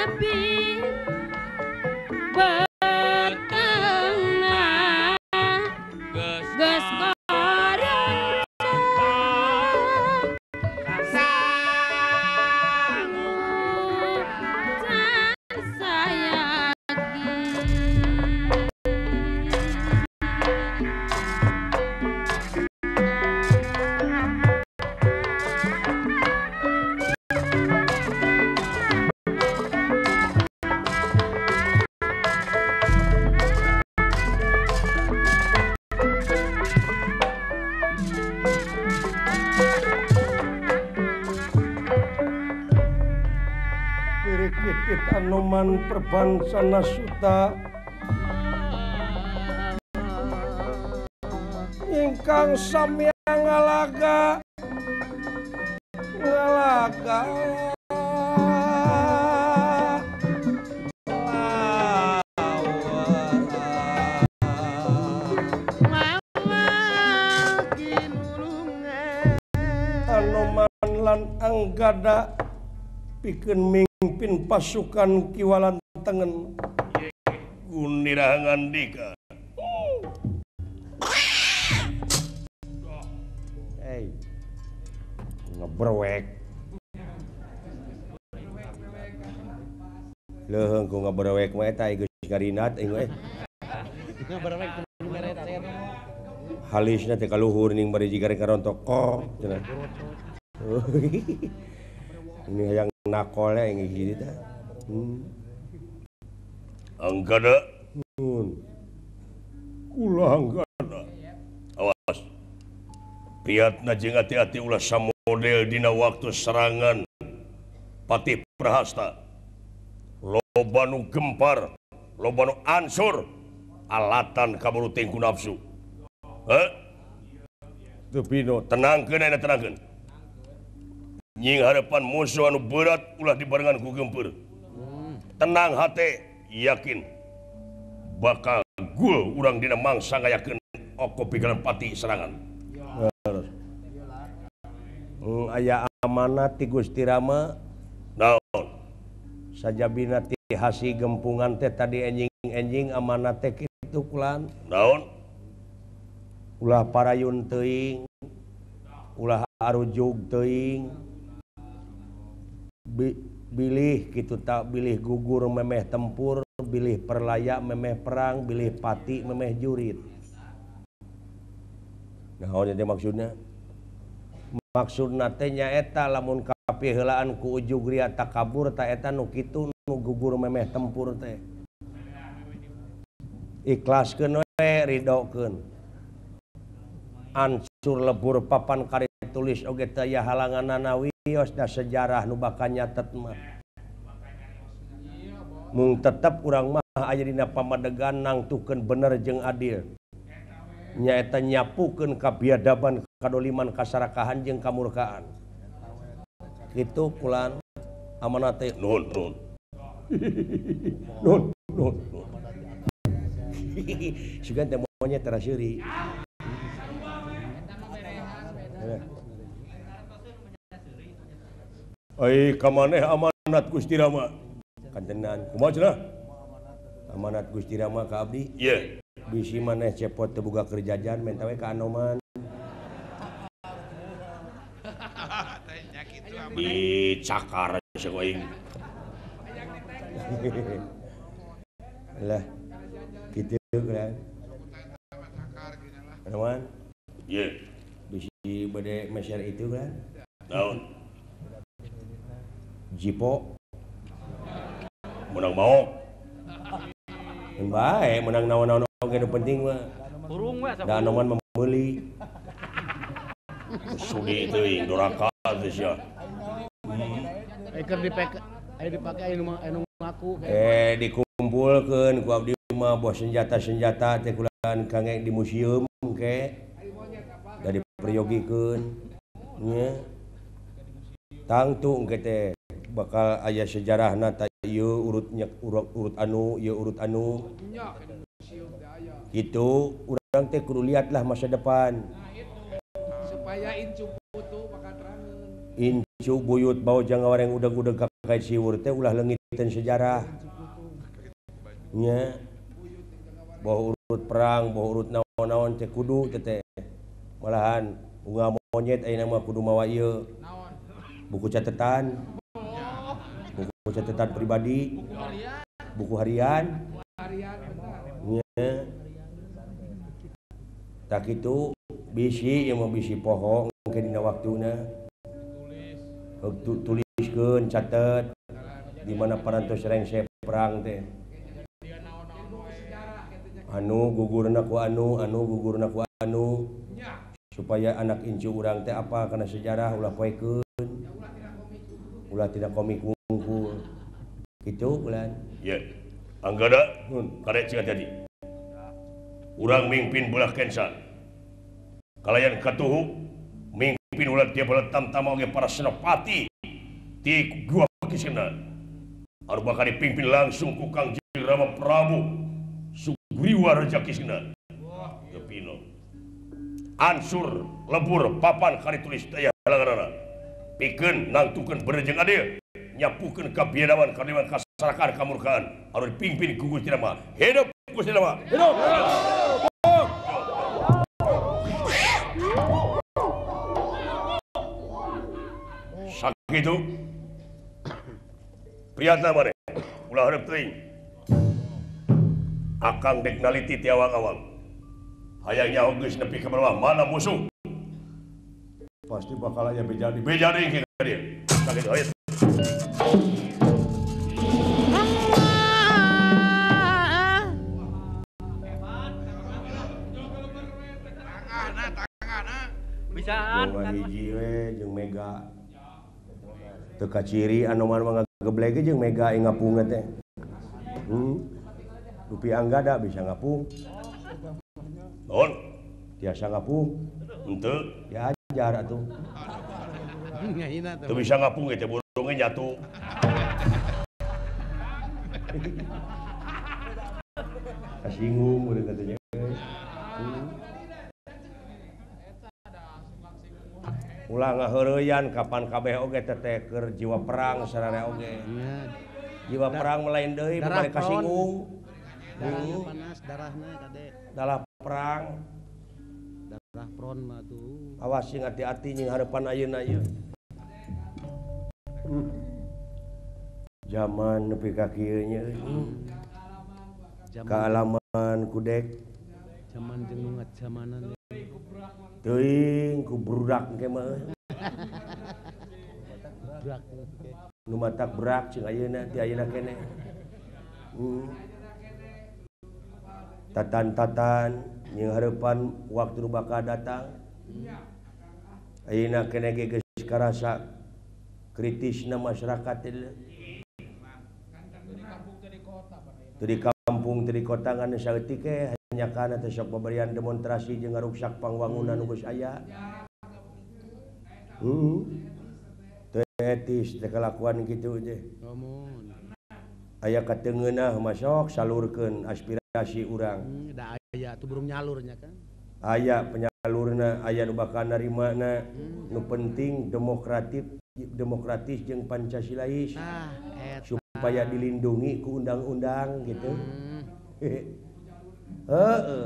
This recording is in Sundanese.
Sepi betengna geus korencang sangu sayaki. Pirikit Anoman perbansana suta ingkang sami ngalaga ngalaga Anoman lan Anggada pikeun mimpin pasukan kiwalan tengen Gunira ngandika. Hey, ngebrewek. Leuheung ku ngebrewek mah eta geus ngarinat aing we. Ngebrewek teu merecet. Halisna teh kaluhur ning bari jiga karontok kok cenah. Ini hayang nakole yang gini teh. Anggada. Kula Anggada. Awas. Piatna jeung hati-hati ulah samodel dina waktu serangan Patih Prahasta. Loba nu gempar, loba nu ansur, alatan kaburu tingku nafsu. Heh? Teu pino, tenangkeun ayeuna tenangkeun. Nying harapan musuh anu berat ulah dibarengan ku gempur. Tenang hate, yakin bakal gul urang dina mangsa ngayakeun oko pigalan pati serangan. Aya amanat ti Gusti Rama. Naon? Sajabina ti hasi gempungan teh tadi enjing-enjing amanat teh kitu kulan. Naon? Ulah parayun teuing, ulah arujug teuing. Bilih kitu tak bilih gugur memeh tempur, bilih perlaya memeh perang, bilih pati memeh jurit. Naon teh maksudna? Maksudna teh nyaeta lamun kapiheulaan ku ujug ria takabur ta eta nu kitu nu gugur memeh tempur teh. Ikhlaskeun we, ridokeun. Ancur lebur papan kari tulis oge teu aya halanganana wios da sejarah nu bakal nyatet mah. Mung tetep urang mah aya dina pamadegan nangtukeun bener jeung adil. Nyaeta nyapukeun kabiadaban, kadoliman, kasarakahan jeung kamurkaan. Kitu kulan amanat teh. Nuhun, nuhun. Nuhun, nuhun, nuhun. Sugan teh monyet teraseuri. Ai ka maneh amanat Gusti Rama. Kantenan kumaha cenah? Amanat Gusti Rama ka abdi. Ieu. Bisi maneh cepot teu boga keur jajan menta we ka Anoman. Dicakar sia aing. Lah kitu kan. Anoman. Ieu. Bisi bade meser itu kan. Naon? Jipo menang mau. Bae menang naon-naon oge nu penting mah. Burung we da Anoman meuli. Sudi teuing doraka teh sia. Keur dipake aya dipake aya nu ngaku. Dikumpulkeun ku abdi mah boh senjata-senjata teh kulan kangge di museum ke. Da diperyogikeun nya. Tangtu engke teh bakal aya sejarahna ta ieu urutnya urut anu ieu urut anu. Kitu urang teh kudu lihatlah masa depan. Supaya incu putu bakal terangeun. Incu buyut bau jang ngawareng udeg-udeg ka kait siwur teh ulah leungit Ngawitan sejarah nya boh urut perang boh urut naon-naon teh kudu teh malahan unggal monyet ayeuna mah kudu mawa ieu buku catatan pribadi buku harian nya tak kitu bisi ieu mah bisi poho engke dina waktuna tuliskeun catet di mana parantos rengse perang teh anu gugurna ku anu anu gugurna ku anu supaya anak incu urang teh apa kana sejarah ulah poekeun ulah tidak komik wungkul kitu bulan ye anggada karek cing jadi urang mimpin belah kensa kalayan katuhu mimpin ulah tiap belah tamtama oge para senopati ti Gua Kisena anu bakal dipimpin langsung ku Kang Jeng Rama Prabu Sugriwa Raja Kisena Tepino ansur lebur papan kari tulis daya halanganana pikeun nangtukeun bener jeung adil nyapukeun kabiadaban kadiman kasarakan kamurkaan anu dipimpin ku Gusti Rama. Hidup Gusti Rama, hidup. Sakitu priyatna maneh ulah hareup teuing akang dek naliti ti awang-awang hayang nyaho geus nepi ka bawah mana musuh pasti bakal aya beja deui ka dieu sakitu hayu. Bisaan hiji we jeung Mega teu kaciri anu mah ngageblege jeung Mega ngapung teh. Rupi Anggada bisa ngapung. Naon? Tiasa ngapung. Henteu. Diajar atuh. Teu bisa ngapung ge teh burungnya nyatu. Kasinggung urang katanya. Ulah ngaheureyan kapan kabeh oge teh keur jiwa perang sararea oge. Jiwa perang mah lain deui bari kasinggung. Darahnya panas, darahna kade. Darah perang. Darah pron mah tuh. Awas sing hati-hati nying hareupan ayeuna ieu. Zaman nepi ka kieu nya euy. Kaalaman kudek. Zaman jeung nu ngajamanan. Teuing ku brudak engke mah euy. Nu matak berak cing ayeuna ti ayeuna keneh. Tatan-tatan jeung hareupan waktu nu bakal datang. Ayeuna keneh ge geus karasa kritisna masyarakat teh. Teu di kampung teu di kota ngan saeutik ge hanya kana teh sok babarian demonstrasi jeung ngaruksak pangwangunan nu geus aya. Teu etis teh kalakuan kitu teh. Aya kateungeunah mah sok salurkeun aspirasi urang. Da aya tuh burung nyalurnya kan. Aya penyalurna, aya nu bakal narimana. Nu penting demokratis jeung Pancasilais. Supaya dilindungi ku undang-undang gitu. Heeh.